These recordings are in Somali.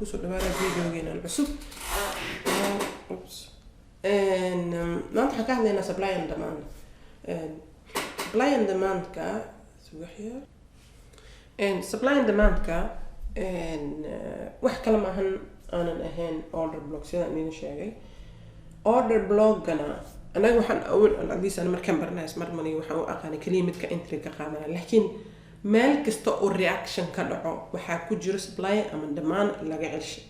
Kusoo dhawaada videogeenan cusub. Oops. Maanta waxaan ka hadlaynaa supply and demand. Supply and demandka sugax yar. Supply and demandka wax kale maahan aanan ahayn order block. Sidaan idin sheegay, order blockgana anaga waxaan awal, at least ana markaan baranaya smart money, waxaan u aqaanay kaliya midka entry ka qaadanaya, laakiin meel kasta oo reaction ka dhaco waxaa ku jiro supply ama demand laga celshay.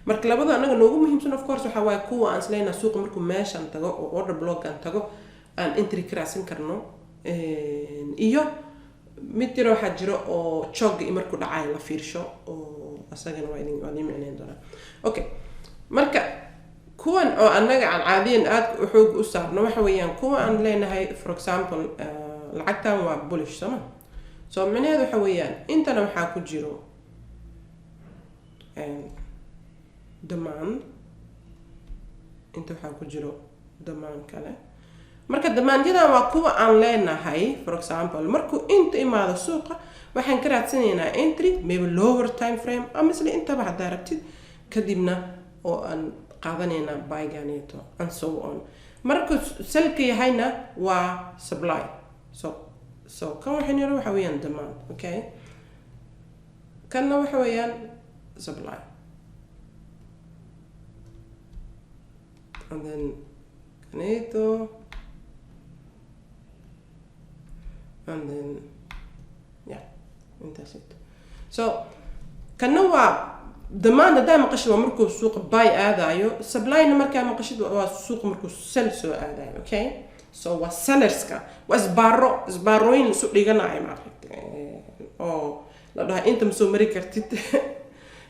Marka labada anaga noogu muhiimsan, of course, waxaa waaye kuwa aan isleynaa suuqa markuu meeshan tago oo order blockan tago aan entry ka raadsan karno, iyo mid jiro, waxaa jiro oo CHoCHga iyo markuu dhacayo la fiirsho, oo asagana waa idin micneyn doonaa. Okay, marka kuwan oo annaga aan caadiyan aada u xoog u saarno waxa weeyaan kuwa aan leenahay, for example, lacagtan waa bullish, sooma? So micnaheedu waxa weeyaan intana waxaa ku jiro demand, inta waxaa ku jiro demand kale. Marka demandyadan waa kuwa aan leenahay, for example, markuu inta imaado suuqa waxaan ka raadsanaynaa entry, maybe lower time frame ama isla intaba haddaa rabtid, kadibna oo aan qaadanaynaa buyganeeto and so on. Markuu sellka yahayna waa supply. So kan waxaynu yaro waxa weeyaan demand, okay, kanna waxa weeyaan supply, and then kaneeto, and then, yeah, intaasito. So kanna waa demand haddaa maqashid waa markuu suuqa buy aadayo, supplyna markaa maqashid waa suuqa markuu sell soo aadayo. Okay, so waa sellerska, waa isbaaro, isbaarooyin isu dhiganayo, maaragta, oo la dhaha inta ma soo mari kartid,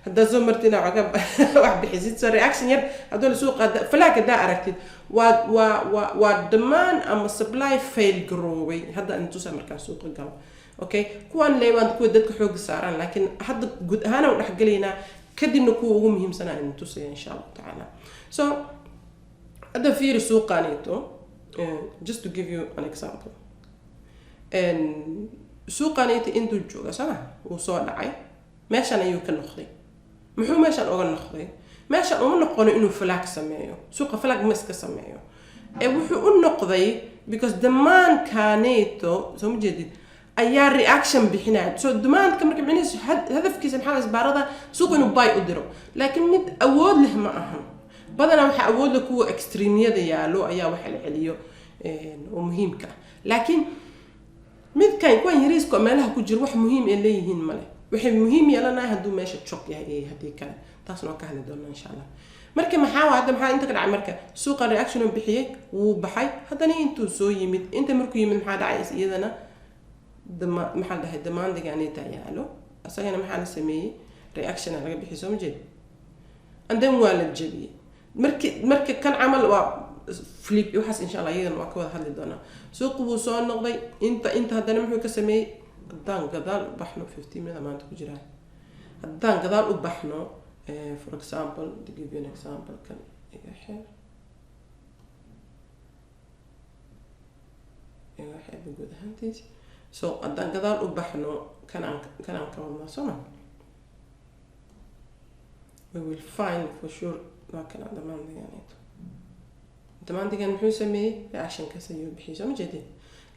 haddaad soo martid wax bixisid. So reaction yar hadduu la suuqa flag haddaa aragtid, waa demand ama supply fail garoobay. Hadda intusa markaa suuqa galo. Okay, kuwan leewaan kuwa dadka xooga saaraan, laakiin hadda guud ahaan aan dhexgelaynaa, kadibna kuwa ugu muhiimsanaa idin tusaya, insha Allahu tacaala. So hadda fiiri suuqaanito, just to give you an example, suuqaanito intuu jooga sama wuu soo dhacay, meeshan ayuu ka noqday. Muxuu meeshan uga noqday? Meeshan uma noqono inuu flag sameeyo. Suuqa flag ma iska sameeyo, ee wuxuu u noqday because demandkaneeto, soo ma jeedid, ayaa reaction bixinaya. So demandka marka micnihiisu hadafkiisa maxaa? Isbaarada suuqa inuu buy u diro, laakiin mid awood leh ma ahan. Badanaa waxaa awood leh kuwa extremeyada yaalo ayaa waxa la celiyo oo muhiimka ah, laakiin midkan kuwan yariiska oo meelaha ku jiro wax muhiim ay leeyihiin male. Waxay muhiim yeelanahay hadduu meesha CHoCH yahay iyo haddii kale, taasna waa ka hadli doonaa, insha Allah. Marka maxaa waa hadda maxaa inta ka dhacay? Marka suuqa reaction uu bixiyey, wuu baxay, haddana intuu soo yimid, inta markuu yimid maxaa dhacay? Iyadana maxaa la dhahay, demandiga anita yaalo, asagana maxaa la sameeyey? Reactiona laga bixiyay, soo ma jeed? And then waa la jebiyey. Marki marka kan camal waa flip, waxaas insha Allah iyadana waa ka wada hadli doonaa. Suuqu wuu soo noqday inta, haddana muxuu ka sameeyey? Haddaan gadaal u baxno, 15 minute maanta ku jiraa, haddaan gadaal u baxno, for example, to give you an example, kan iga xir, iga xir guud ahaantiis. So haddaan gadaal u baxno, kanaan ka wadnaa, soo ma? We will find for sure waa kana demandiganeeto. Demandigan muxuu sameeyey? Reactionkaas ayuu bixiyey, soo ma jeedin?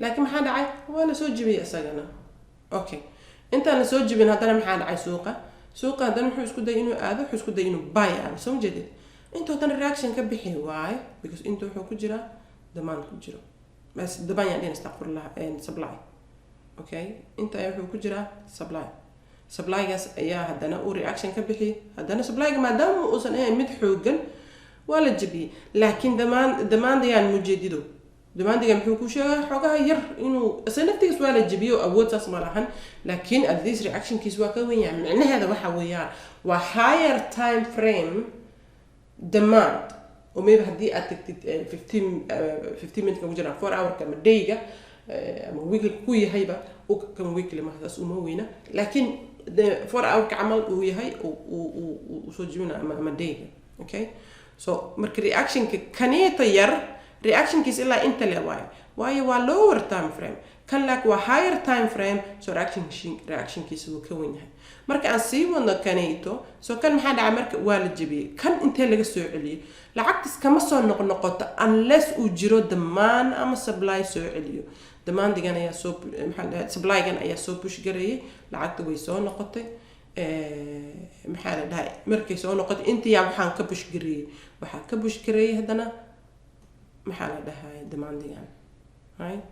Laakiin maxaa dhacay? Waa la soo jebiyey isagana. Okay, intaan la soo jebin haddana maxaa dhacay? Suuqa haddana muxuu isku dayay inuu aado? Wuxuu isku dayay inuu buy aado, soo ma jeedid? Intuu haddana reaction ka bixi waayo, because inta wuxuu ku jiraa demand ku jiro, bas demand yaan dhihin, astaqfirullah, supply. Okay, inta ayaa wuxuu ku jiraa supply. Supplygaas ayaa haddana uu reaction ka bixiyay. Haddana supplyga maadaama uusan ahayn mid xoogan waa la jebiyey, laakiin demandigan mujeedido, demandiga muxuu ku sheegaa? Xoogaha yar inuu isla naftigiis waa la jebiyo, awood saas ma lahan, laakiin at least reactionkiis waa ka wen yahay. Micnaheeda waxa weeyaan waa higher time frame demand, oo maybe haddii aad tagtid 15 minute ku jiraan, 4 hourka ama dayga ama weekly ku yahayba, kan weekly ma saas uma weyna, laakiin 4 hourka camal uu yahay uu soo jebina ama dayga. Okay, so marka reactionka kaneeta yar, reactionkiis ilaa inta le waayo, waayo waa lower time frame. Kan laak waa higher time frame, so reactionkiisa wuu ka wen yahay. Marka aan sii wadno kanayto, so kan maxaa dhacay? Marka waa la jebiyey. Kan intee laga soo celiyey? Lacagtis kama soo noqnoqoto unless uu jiro demand ama supply soo celiyo. Demandigan ayaa soo, maxaa la, supplygan ayaa soo push gareeyay. Lacagta way soo noqotay. Maxaa la dhahay, markay soo noqotay intiyaa waxaan ka push gareeyey, waxaa ka push gareeyay haddana, maxaa la dhahay, demandigan, right?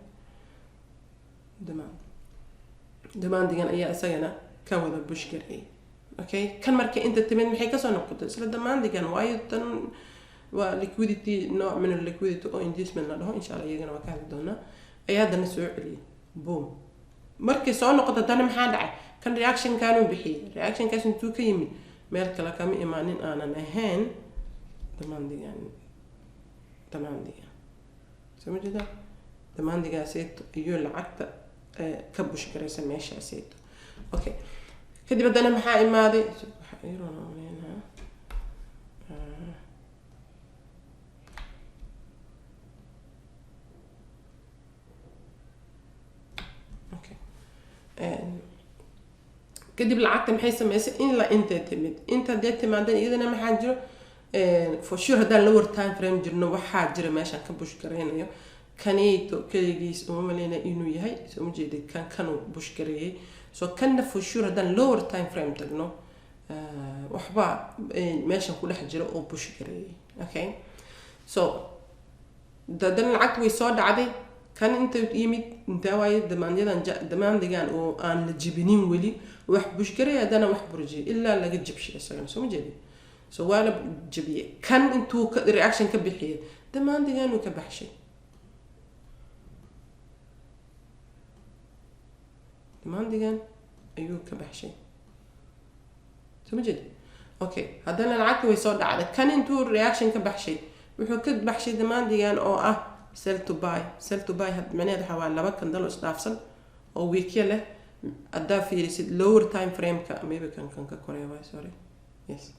Demandigan ayaa isagana ka wada push gareeyay. Okay, kan marka inta timid maxay kasoo noqotay? Isla demandigan, waayo tan waa liquidity, nooc min liquidity oo inducement la dhaho. Insha Allah iyagana waa ka hadli doonaa. Ayaa haddana soo celiyay. Boom! Markay soo noqoto haddana maxaa dhacay? Kan reactionkanuu bixiyey. Reactionkaas intuu ka yimid? Meel kale kama imaanin aanan ahayn demandigan. Demandigan soo ma jeedaa? Demandigaaseeto iyo lacagta ka push garaysa meeshaaseeto. Okay, kadib haddana maxaa imaaday? Waxaa iroona maleynaa. Okay, kadib lacagta maxay sameysay? In la intay timid, inta hadee timaadan iyadana maxaa jiro? For sure haddaan lower time frame jirno, waxaa jira meeshaan ka push garaynayo. Kanito keligiis uma maleyna inuu yahay. Soo ma jeedid? Kan kanuu push gareeyay. So kanna for sure haddaan lower time frame tagno, waxba meeshan ku dhex jiro oo push gareeyay. Okay, so haddana lacagta way soo dhacday. Kan inta yimid intaa waaye demandyadan, demandigan oo aan la jibinin weli wax push gareeyay, haddana wax burjiyay ilaa laga jibshay isagana. Soo ma jeedid? So waa la jabiyey. Kan intuu ka reaction ka bixiyay? Demandiganuu ka baxshay. Demandigan ayuu ka baxshay. Soo ma jeedi? Okay, haddana lacagta way soo dhacday. Kan intuu reaction ka baxshay? Wuxuu ka baxshay demandigan oo ah sell to buy. Sell to buy macnaheed waxaa waa laba candle oo isdhaafsan oo wickya leh. Haddaa fiirisid lower time frameka, maybe kan ka koreya waay, sorry, yes,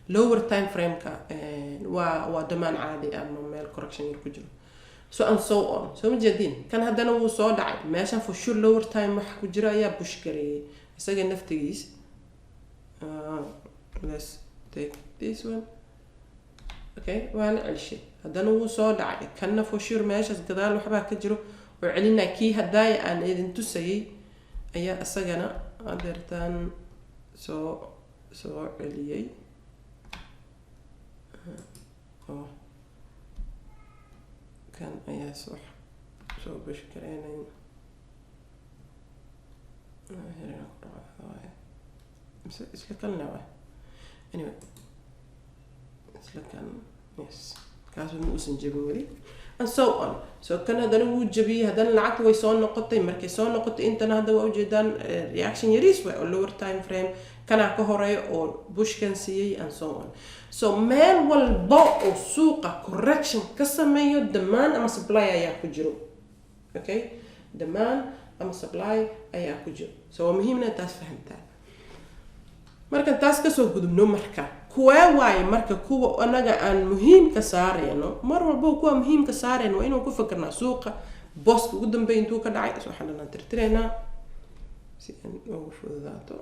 lower time frameka waa demand caadi ama meel correction yar ku jiro, so and so on. Soo ma jeedin? Kan haddana wuu soo dhacay. Meeshan for sure lower time wax ku jira ayaa push gareeyay isaga naftigiis. Let's take this one. Okay, waa la celshay. Haddana wuu soo dhacay. Kanna for sure meeshaas gadaal waxbaa ka jiro oo celinaa. Kii haddaaya aan idin tusayay ayaa isagana adeertaan soo celiyey. Oh, kan ayaa soo push gareynay. Ku dhaco mise isla kalna waay. Anyway, isla kan, yes, kaasu ma uusan jebin weli, and so on. So kan haddana wuu jebiyey. Haddana lacagta way soo noqotay. Markay soo noqotay intana hadda waa ujeedaan reaction yariis waay oo lower time frame kanaa ka horeeya oo pushkan siiyey, and so on. So meel walba oo suuqa correction ka sameeyo, demand ama supply ayaa ku jiro. Okay, demand ama supply ayaa ku jiro. So waa muhiim inaad taas fahamtaa. Markaan taas kasoo gudubno, marka kuwee waaye marka kuwa anaga aan muhiimka saarayno? Mar walbo kuwa muhiimka saarayno waa inuu ku fikirnaa suuqa booska ugu dambeeya intuu ka dhacay. Waxaan dhanaan tirtiraynaa si aan ugu fududaato.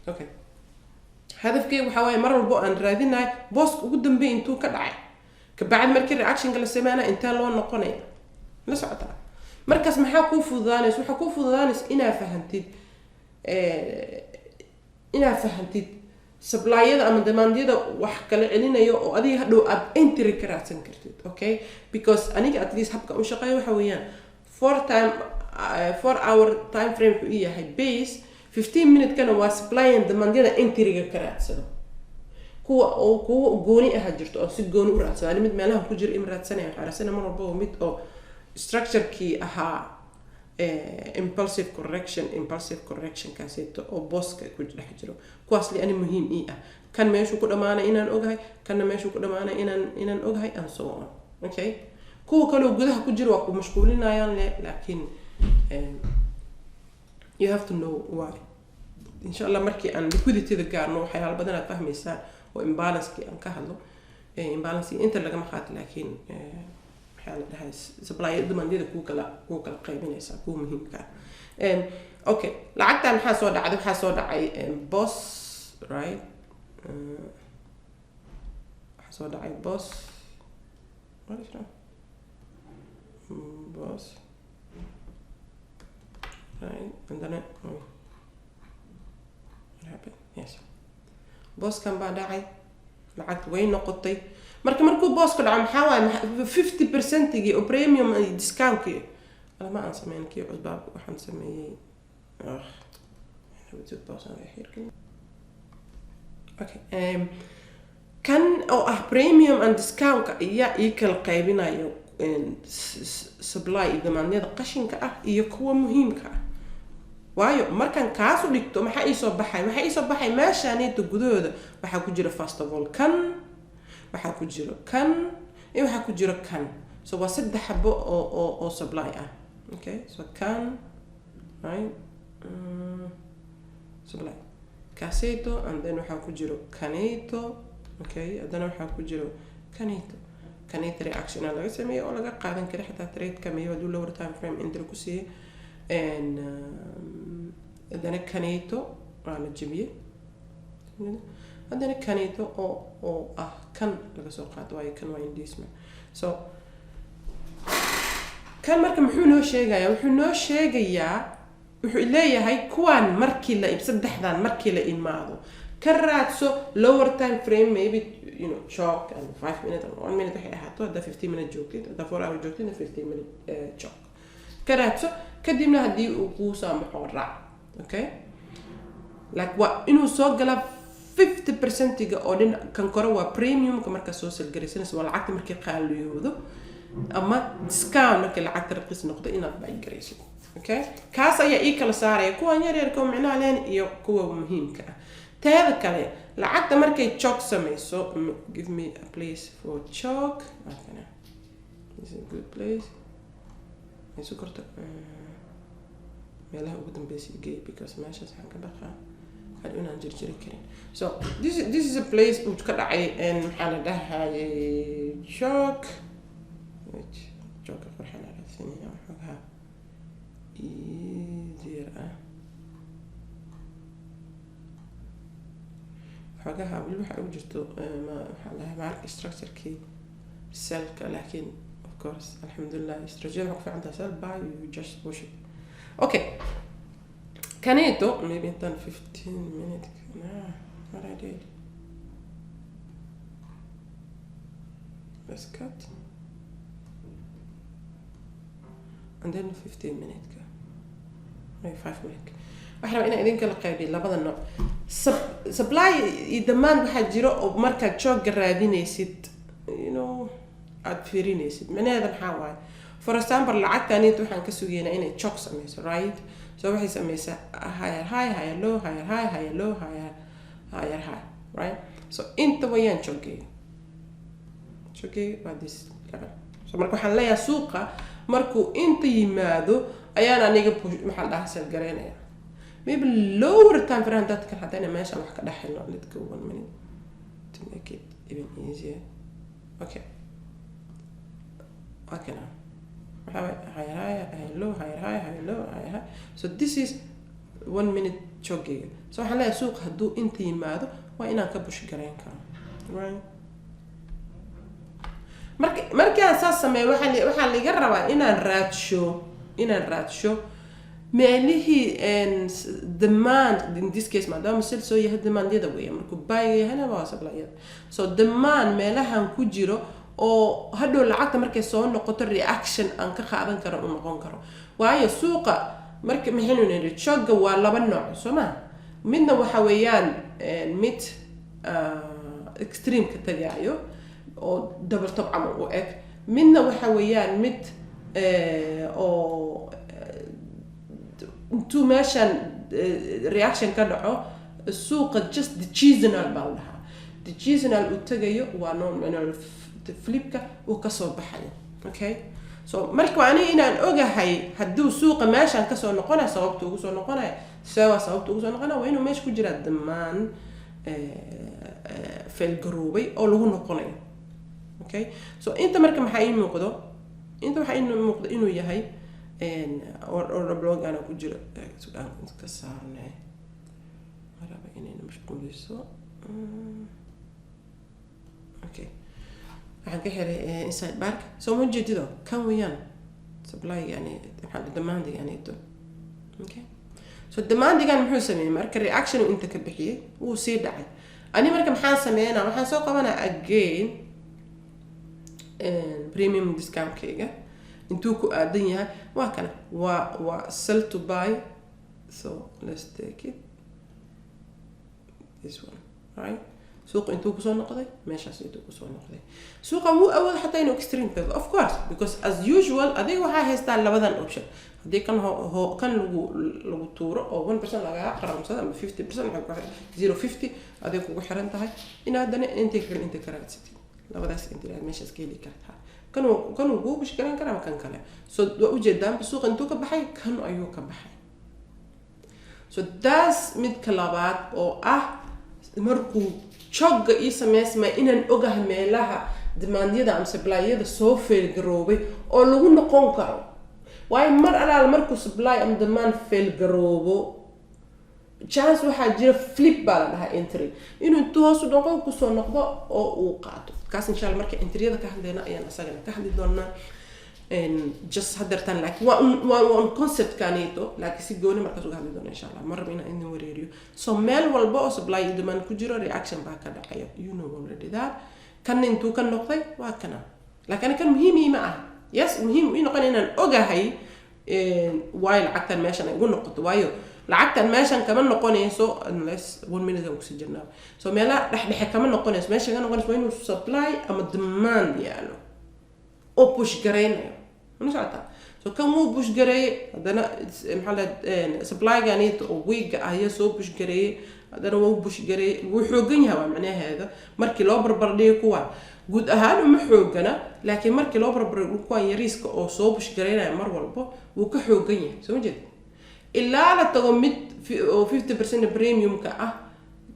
Okay, hadafkeyga waxaa waaye mar walbo aan raadinayo booska ugu dambeeya intuu ka dhacay. Kabacdi markii reactionka la sameynaya intee loo noqonaya la socotaa. Markaas maxaa kuu fududaanaysa? Waxaa kuu fududaanaysa inaad fahantid supplyada ama demandyada wax kala celinayo oo adiga hadhow aad entry ka raadsan kartid. Okay, because aniga at least habka u shaqeeya waxa weeyaan 4 hour time frame wuxuu ii yahay base, 15 minute-kana waa supply and demandyada entryga ka raadsado. Kuwa oo kuwa gooni aha jirto oo si gooni u raadsado. Ani mid meelaha ku jira ima raadsanaya. Waxaa raadsanaya mar walba oo mid oo structure-kii ahaa impulsive correction, impulsive correction kaaseeto oo booska ku dhex jiro. Kuwaas li ani muhiim ii ah. Kan meeshuu ku dhamaanay inaan ogahay, kanna meeshuu ku dhamaanay inaan ogahay, and so on. Okay, kuwa kaleo gudaha ku jira waa ku mashquulinayaan le, laakiin you have to know why. Insha Allah markii aan liquidityda gaarno waxyaala badan aad fahmaysaan oo imbalancekii aan ka hadlo. Imbalance inta lagama qaato, laakiin waxyaala. Maxaa la dhahay, supply demandyada kuu kala qaybinaysa kuwa muhiimka ah. Okay, lacagtan maxaa soo dhacday? Waxaa soo dhacay BOS, right? Waxaa soo dhacay BOS. What is that? BOS, right? And then oh, what happened? Yes, BOSkan baa dhacay. Lacagta way noqotay. Marka markuu BOSku dhaco, maxaa waaye? 50 percentigii oo premium iyo discountkii lama aan sameyn kii cusbaa waxaan sameeyey. Ah, okay, kan oo ah premium and discountka ayaa ii kala qaybinayo supply iyo demandyada qashinka ah iyo kuwa muhiimka ah. Waayo, markaan kaas u dhigto, maxaa iisoo baxay? Waxaa iisoo baxay meeshaanita gudahooda waxaa ku jira, first of all, kan waxaa ku jiro, kan iyo waxaa ku jiro kan. So waa saddex xabo oo supply ah. Okay, so kan, right, supply kaseto, and then waxaa ku jiro kaneto. Okay, haddana waxaa ku jiro kaneto. Kaneto reactiona laga sameeyey oo laga qaadan kara xitaa trade-ka miyo hadduu lower time frame entry ku siiyey. And haddana kaneto waa la jebiyey. Haddana kaneto oo ah kan laga soo qaato, waayo kan waa inducement. So kan marka muxuu noo sheegayaa? Wuxuu noo sheegayaa, wuxuu leeyahay, kuwaan markii la, saddexdan markii la imaado, ka raadso lower time frame, maybe CHoCH and 5 minute and 1 minute waxay ahaato. Haddaa 15 minute joogtid, haddaa 4 hour joogtid, 15 minute CHoCH ka raadso. Kadibna haddii uu kuu saamaxo, raac. Okay, like waa inuu soo galaa 50 percentiga oo dhin. Kan kore waa premiumka markaa soo sell garaysanaysa, waa lacagta markii qaaliyoodo ama discount markii lacagta raqiis noqdo inaad buy garaysid. Okay, kaas ayaa ii kala saaraya kuwan yar yarka oo micnaha leen iyo kuwa muhiimka ah. Teeda kale, lacagta markay CHoCH samayso, give me a place for CHoCH. Okay, this is a good place. Ay sokorta meelaha ugu dambeysa igey, because meeshaas waxaan ka baqaa had inaan jirjiri karin. So this is a place uu ka dhacay, maxaa la dhahayay, CHoCH. CHoCHka qurxan raadsanaya, waxoogaa easier ah. Xoogaha weli waxaa ugu jirto maxaa la dhahay, market structurekii sellka. Laakiin of course, alxamdulilah, istratijiyada waxaa ku fiican tahay sell, buy, you just push it. Okay, kaneeto maybe intaan 15 minute. Nah, what I did, let's cut and then 15 minute ka, 5 minute. Waxaan rabaa inaan idin kala qaybiyo labada nooc supply iyo demand. Waxaa jiro oo markaad CHoCHga raadinaysid, aada fiirinaysid. Micnaheeda maxaa waaye? For example, lacagtanita waxaan ka sugeynaa inay CHoCH sameyso, right? So waxay sameysaa higher high, higher low, higher high, higher low, higher higher high, right? So inta wayaan CHoCHgeyga. CHoCHgeyga waa this level. So marka waxaan leeyahay, suuqa markuu inta yimaado ayaan aniga maxaa la dhahaa, sell garaynaya, maybe lower time frame. Dadkan haddayna meeshan wax ka dhex helno, let's go 1 minute to make it even easier. Okay, waa kana. Waxaa waay higher high, higher low, higher high, higher low, higher high. So this is 1 minute CHoCHgeyga. So waxaan leeyahay, suuqa hadduu inta yimaado, waa inaan ka push garayn karo, right? Marka markaan saas sameeyo, waxaa laga rabaa inaan raadsho meelihii demand. In this case, maadaama sell soo yahay, demandyada weeya. Markuu buyga yahayna waa supplyada. So demand meelahan ku jiro oo hadhow lacagta markay soo noqoto reaction aan ka qaadan karo u noqon karo. Waayo, suuqa marka maxaynu nidhi? CHoCHga waa laba nooc, soo ma? Midna waxa weeyaan mid extreme ka tagaayo oo double top camal u eg. Midna waxa weeyaan mid oo intuu meeshan reaction ka dhaco, suuqa just decisional baa la dhahaa, decisional uu tagayo, waa non flipka uu kasoo baxayo. Okay, so marka waa aniga inaan ogahay hadduu suuqa meeshan kasoo noqonayo, sababta ugu soo noqonayo. Sewa sababta ugu soo noqonaya waa inuu meesha ku jiraa demand fail garoobay oo lagu noqonayo. Okay, so inta marka maxaa ii muuqdo? Inta waxaa inuu muuqda inuu yahay order block ana ku jiro. Aan iska saarnay, maraba inayna mashquuliso. Okay, waxaan ka xiray inside bar-ka. Soo ma jeedido? Kan weeyaan supply, yani maxaa, demandiganito. Okay, so demandigan muxuu sameeyey marka? Reaction uu inta ka bixiyey, wuu sii dhacay. Ani marka maxaan sameynaa? Waxaan soo qabanaa again premium discount-kayga. Intuu ku aadan yahay? Waa kana, waa sell to buy. So let's take it, this one, right? Suuqa intuu kusoo noqday? Meeshaas intuu kusoo noqday. Suuqa wuu awooda xataa inuu extreme tago, of course, because as usual adiga waxaa haystaa labadan option. Haddii kan ho kan lagu tuuro oo 1% lagaga qaramsado ama 50%, 0.50 adiga kugu xiran tahay, in haddana intay kale inta ka raadsatid. Labadaas inta meeshaas ka heli kartaa. Kan uu kuu push garan karaa ama kan kale. So waa ujeedaan suuqa intuu ka baxay. Kan ayuu ka baxay. So taas midka labaad oo ah, markuu CHoCH-ga ii sameysmaya, inaan ogahay meelaha demandyada ama supplyada soo fail garoobay oo lagu noqon karo. Waayo, mar alaal markuu supply ama demand fail garoobo, chance waxaa jira flip baa la dhahaa, entry inuu intuu hoos u noqo kusoo noqdo oo uu qaato. Kaas insha Allah marka entryada ka hadlayna ayaan isagana ka hadli doonaa. Just hadeertaan laakiin waa un conceptkanito, laakiin si gooni markaas uga hadli doona insha Allah. Ma rabo inaan idin wareeriyo. So meel walba oo supply iyo demand ku jiro, reaction baa ka dhacaya, you know already that. Kanna intuu ka noqday? Waa kana. Laakiin kan muhiim ma ah. Yes, muhiim ii noqon inaan ogahay waayo lacagtan meeshan ay ugu noqoto. Waayo, lacagtan meeshan kama noqonayso unless one minute aan kusii jirnaa. So meelaha dhexdhexe kama noqonayso. Meesha ka noqonayso waa inuu supply ama demand yaalo oo push garaynayo. Mana socotaa? So kan wuu push gareeyey, haddana maxaa la supplyganito oo wiiga ah ayaa soo push gareeyey, haddana wuu push gareeyey. Wuu xoogan yahay, waa macnaheeda. Markii loo barbardhigo kuwa guud ahaan uma xoogana, laakiin markii loo barbardhigo kuwan yariiska oo soo push gareynaya mar walbo, wuu ka xoogan yahay. Soo ma jeed? Ilaa la tago mid oo 50% premiumka ah,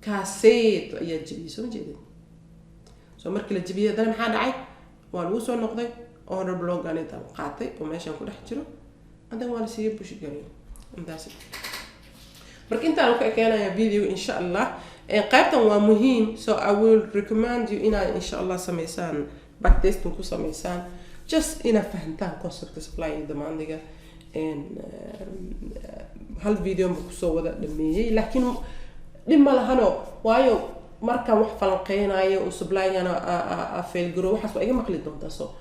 kaaseeto ayaa jebiyey. Soo ma jeedin? So markii la jebiyey, haddana maxaa dhacay? Waa lagu soo noqday. Order blockanita qaatay oo meeshan ku dhex jiro, haddana waa la siiya push garay intaas. Marka intaan ka ekeenaya video insha Allah. Qaybtan waa muhiim, so I will recommend you inaad insha Allah sameysaan, backtesting ku sameysaan, just inaad fahantaan conceptka supply iyo demandiga. Hal video ba kusoo wada dhameeyey, laakiin dhib ma lahano. Waayo, markaan wax falanqeynayo oo supply-gana fail garo, waxaas waa iga maqli doontaa. So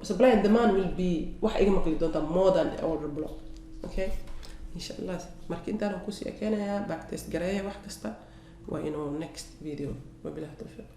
supply and demand will be wax iga maqli doontaa more than order block. Okay, insha Allah marka intaan kusii ekeenayaa. Backtest gareeya wax kasta. Waa inuu next video. Wabilahi tawfiiq.